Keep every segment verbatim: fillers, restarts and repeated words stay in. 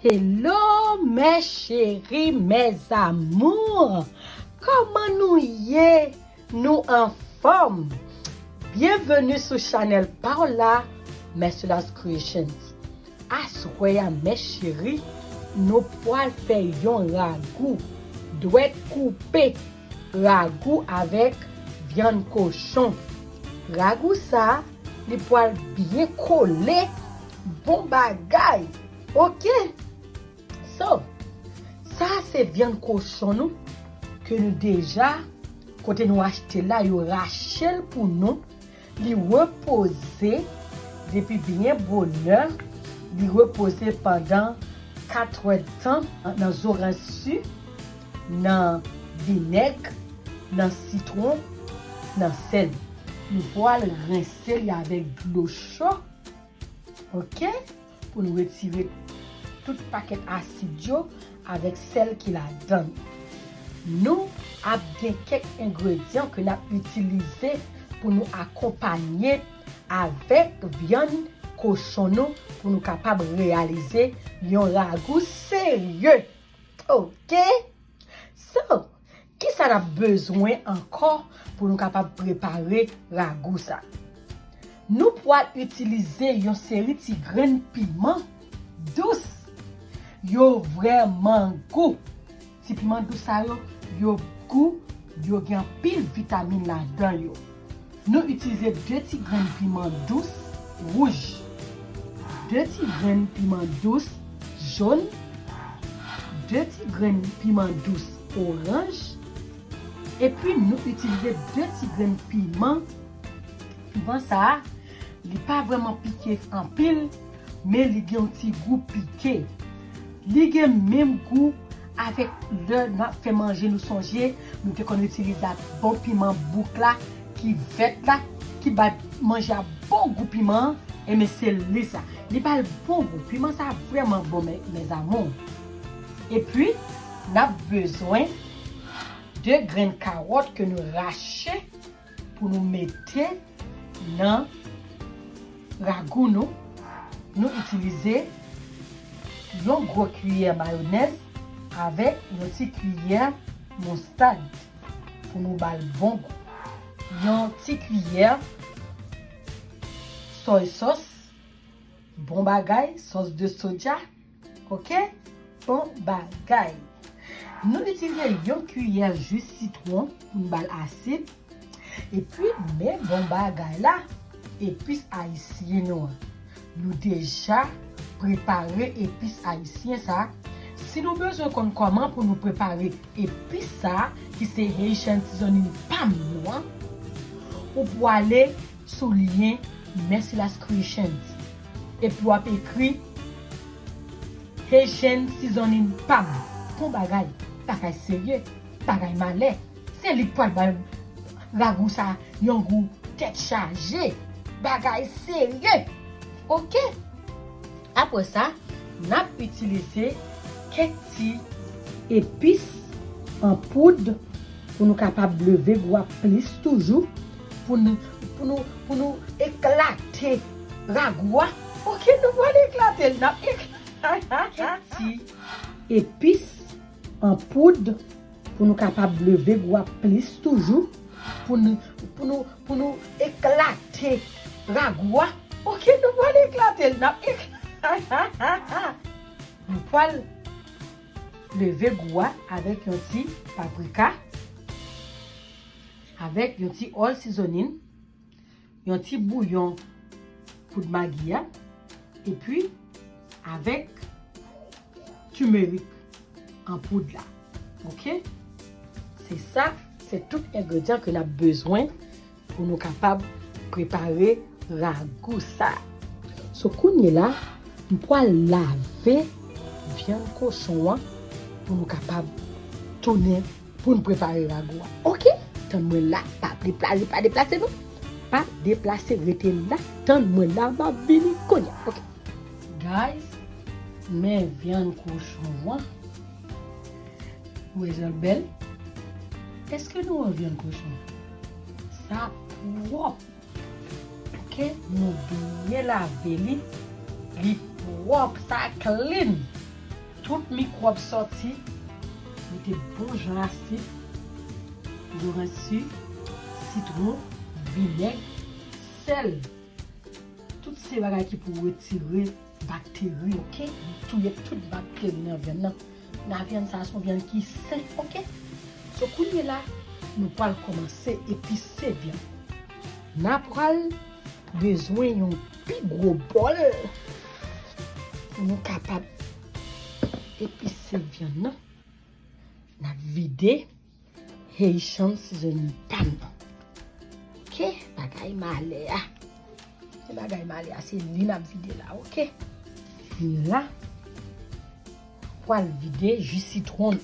Hello mes chéris, mes amours. Kòman nou ye? Nou anfòm? Byenveni sou chanèl Paola Merciless Creations. Aswè a mes chéris, nou pwal fè yon ragou dwèt koupe, ragou avèk vyann kochon. Ragou sa, li pwal byen kole, bon bagay. Ok. So, sa se vyann kochon nou ke nou deja, kote nou achte la, yo rache l pou nou. Li repoze depi byen bonè. Li repoze pandan katrè tan nan zoranj si, nan vinèg, nan sitwon, nan sèl. Nou pral rense li avèk dlo cho, ok, pou nou retire tout pakèt asid yo avèk sèl ki ladan l. Nou ap gen kèk engredyan ke n ap itilize pou nou akonpanye avèk vyann kochon nou pou nou kapab reyalize yon ragou serye. Ok? So, kisa n ap bezwen ankò pou nou kapab prepare ragou sa? Nou pral itilize yon seri ti grenn piman dous. Yo vrèman gou. Ti piman dous sa yo, yo gou, yo gen anpil vitamin ladan yo. Nou itilize de ti grenn piman dous wouj, de ti grenn piman dous jòn, de ti grenn piman dous oranj, epi nou itilize de ti grenn piman. Piman sa a, li pa vrèman pike anpil, men li gen yon ti gou pike. Li gen menm gou avèk lè n ap fè manje, nou sonje, nou te konn itilize bon piman bouk la, ki vèt la, ki bay manje a bon gou piman an, enben se li sa. Li ba l bon gou. Piman sa vrèman bon, mes, mes amours. Epi, n ap bezwen de grenn kawòt ke nou rache pou nou mete nan ragou nou. Nou itilize yon gwo kiyè mayonèz avèk yon ti kiyè moustad pou nou ba l bon gou. Yon ti kiyè soy sauce, bon bagay, sòs de soja, ok? Bon bagay. Nou itilize yon kiyè ji sitwon pou n ba l asid. Epi, men bon bagay la, epis ayisyen nou an. Nou deja prepare epis ayisyen sa. Si nou bezwen konn kòman pou nou prepare epis sa, ki se Haitian seasoning pa m nou an, ou pwale sou lyen Merciless Creations. Epi w ap ekri Haitian seasoning pa m. Bon bagay, bagay serye, bagay malè. Se li k pral bay ragou sa yon gou tèt chaje. Bagay serye. Ok? Apre sa, n ap itilize kèk ti epis an poud pou nou kapab leve gou a plis toujou, pou nou, pou nou, pou nou eklate ragou a. Ok, nou pral eklate l, n ap eklate kèk ti epis an poud pou nou kapab leve gou a plis toujou, pou nou, pou nou, pou nou eklate ragou a. Ok, nou pral eklate l, n ap ek-, nou pral leve gou a avèk yon ti paprika, avèk yon ti oil seasoning, yon ti bouyon poud magi a, epi avèk timerik an poud la. Ok? Se sa, se tout engredyan ke n ap bezwen pou nou kapab prepare ragou sa. So, kounye la, m pral lave vyann kochon an pou nou kapab tounen pou n prepare ragou a. Ok? Tann mwen la, pa deplase, pa deplase non. Pa deplase, rete la. Tann mwen la, m ap vini kounye a. Ok. Guys, men vyann kochon an. Ou wè jan l bèl? Èske nou wè vyann kochon? Sa pwòp. Ok, nou byen lave li. Li pwòp, sa clean. Tout mikwòb sòti, mete bon jan asid, zoranj si, sitwon, vinèg, sèl. Tout se bagay ki pou retire bakteri, oke? Touye tout bakteri nan vyann nan. Nan vyann sa, se yon vyann ki sen, oke? So, kounye la, nou pral kòmanse epise vyann. N a pral bezwen yon pi gwo bòl pou nou kapab epise vyann nan. N ap vide Haitian seasoning pa m nan. Oke, bagay malè a. Se bagay malè a, se li n ap vide la, oke? Kounye la, pral vide ji sitwon.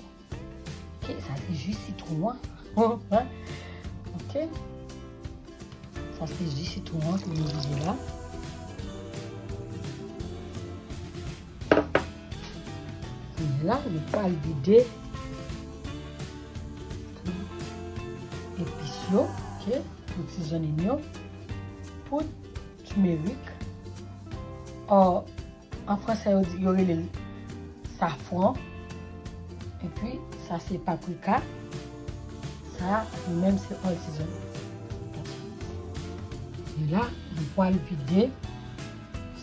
Oke, sa se ji sitwon an. Oke. Sa se ji sitwon an ke nou vide la. Kounye la, nou pral vide poud epis yo, oke? Poud seasoning yo, poud turmeric, an franse yo di, yo rele l safran. Epi, sa se paprika. Sa, li menm se all season. E la, nou pral vide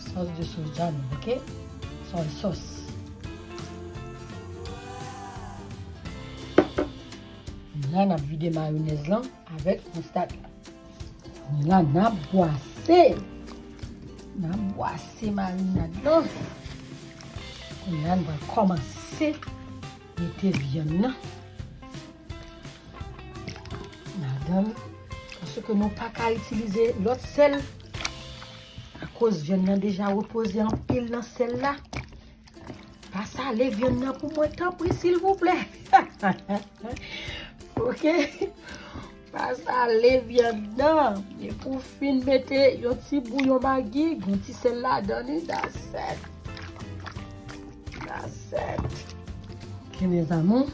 sòs de soja nou, oke? Soy sauce. La, n ap vide mayonèz lan avèk moustad la. Kounye la, n ap bwase. N ap bwase marinad lan. Kounye la, nou va kòmanse mete vyann nan ladan l. Paske nou pa ka itilize lòt sèl. Akoz vyann nan deja repoze anpil nan sèl la. Pa sale vyann nan pou mwen, tanpri, silvouplè. Oke? Pa sale vyann nan. E pou fin mete yon ti bouyon Maggi, yon ti sèl ladan li, that's it. That's it. Oke, mes amours.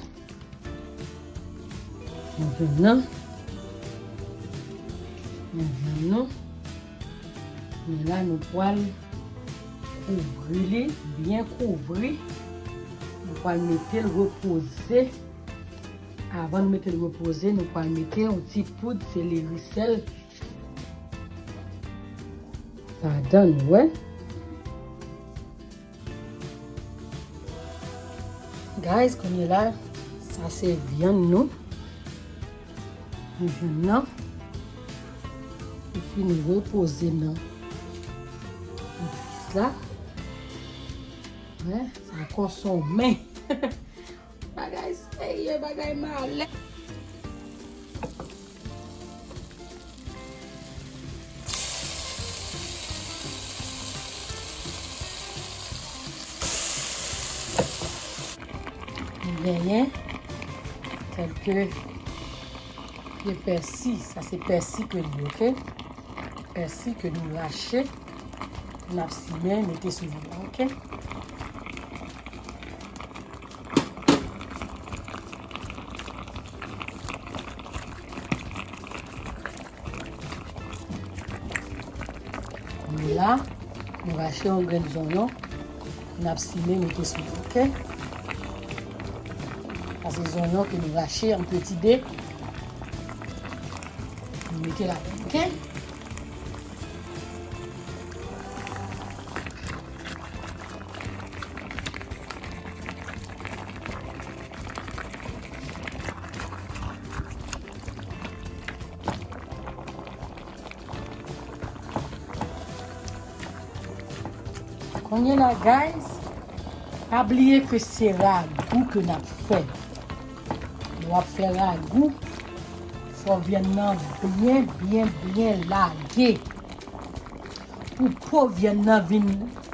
Men vyann nan. Men vyann nan. Men la, nou pral kouvri li, byen kouvri. Nou pral mete l repoze. Avan nou mete l repoze, nou pral mete yon ti poud seleri sèl ladan l, ou wè. Guys, kounye la, sa se vyann nou. Vyann nan, li fin repoze nan epis la. Wè, sa ankò se yon men. Bagay serye, bagay malè. Nou genyen kèlke pye pèsi. Sa se pèsi ke li ye, oke? Pèsi ke nou rache, n ap simen, mete sou li, oke? Kounye la, nou rache yon grenn zonyon, n ap simen mete sou li, oke? Sa se zonyon ke nou rache an peti de, nou mete ladan, oke? Kounye la, guys, pa bliye ke se ragou ke n ap fè. Lè w ap fè ragou, fò vyann nan byen, byen, byen lage. Pou po vyann nan vin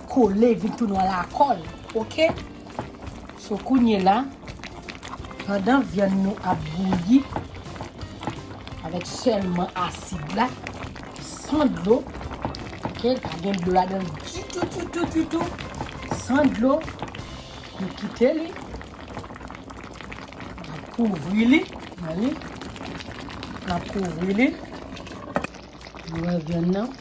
kole, vin tounen alkòl, oke? So, kounye la, pandan vyann nou ap bouyi avèk sèlman asid la, san dlo, oke, pa gen dlo ladan l ditou, ditou, ditou, san dlo, nou kite li, n ap kouvri li, gade, n ap kouvri li, nou wè vyann nan.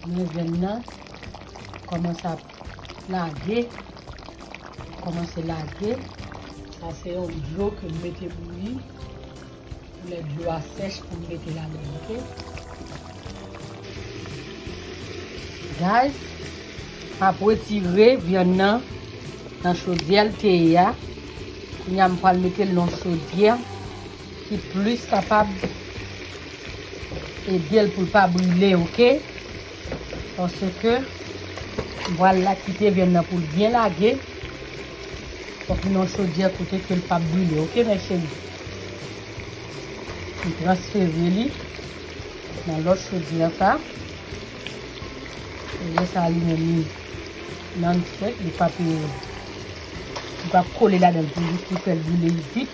Men vyann nan kòmanse ap Lage. Kòmanse lage. Sa se yon dlo ke m mete bouyi. Lè dlo a sèch pou m mete ladan, oke? Guys, m ap retire vyann nan nan chodyè l te ye a. Kounye a m pral mete l nan chodyè ki plis kapab ede l pou l pa brile, oke? Paske m pral la kite vyann nan pou l byen lage. Fòk li nan chodyè kote ke l p ap brile, oke, mes chéris? M transfere li nan lòt chodyè sa. Chodyè sa li menm li non-stick, li p ap, li p ap kole ladan l pou, pou fè l brile vit.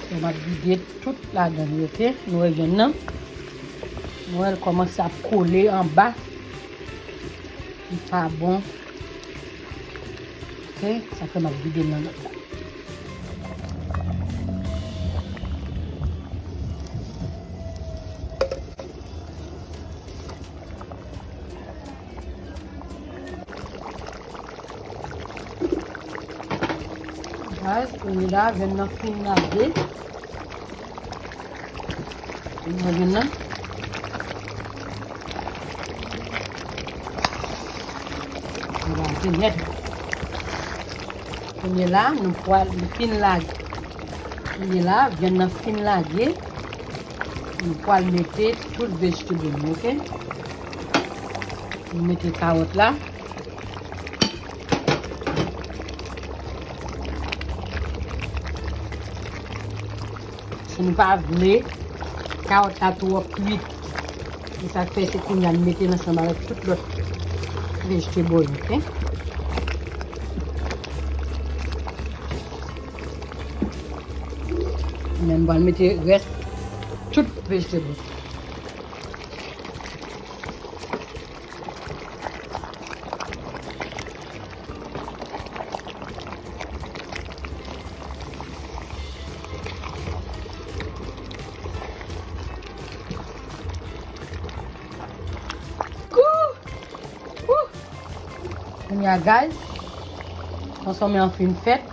So, m ap vide tout ladan li, oke? Nou wè vyann nan. Nou wè l kòmanse ap kole anba. Li pa bon. Oke? Sa fè m ap vide l nan lòt la. Guys, kounye la, vyann nan fin lage. Kounye la, vyann nan. Lage nèt. Kounye la, nou pral, li fin lage. Kounye la, vyann nan fin lage. Nou pral mete tout vegetable nou, oke? Nou mete kawòt la. Si nou pa vle kawòt la twò kwit, se sa k fè se kounye a n mete l ansanm avèk tout lòt vegetable, oke? Men m pral mete rès tout vegetable. Kou! Kou! Kounye a, guys, konsonmen an fin fèt.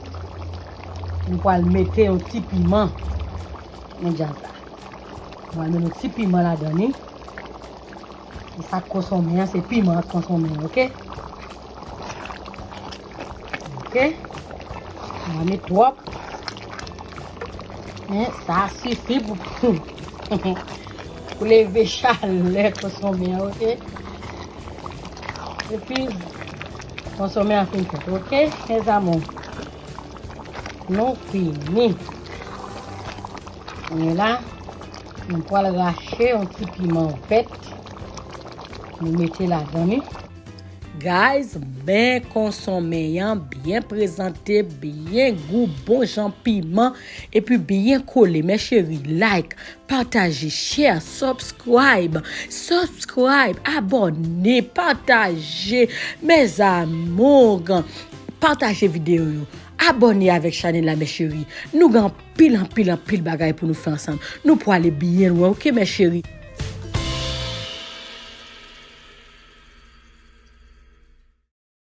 M pral mete yon ti piman nan djaz la. M pral mete yon ti piman ladan li. E sa k konsonmen an, se piman ak konsonmen an, oke? Oke? M pa met twòp. Men sa sifi pou, pou leve chalè konsonmen an, oke? Epi, konsonmen an fin fèt, oke? Mes amours, nou fini. Kounye la, nou pral rache yon ti piman vèt. Nou mete ladan li. Guys, men konsonmen an byen prezante, byen gou, bon jan piman, epi byen kole. Mes chéris, like, pataje, share, subscribe, subscribe, abòne, pataje, mes amours, pataje videyo yo. Abòne avèk chanèl la, mes chéris. Nou gen anpil, anpil, anpil bagay pou nou fè ansanm. Nou pwale byen lwen, oke, mes chéris?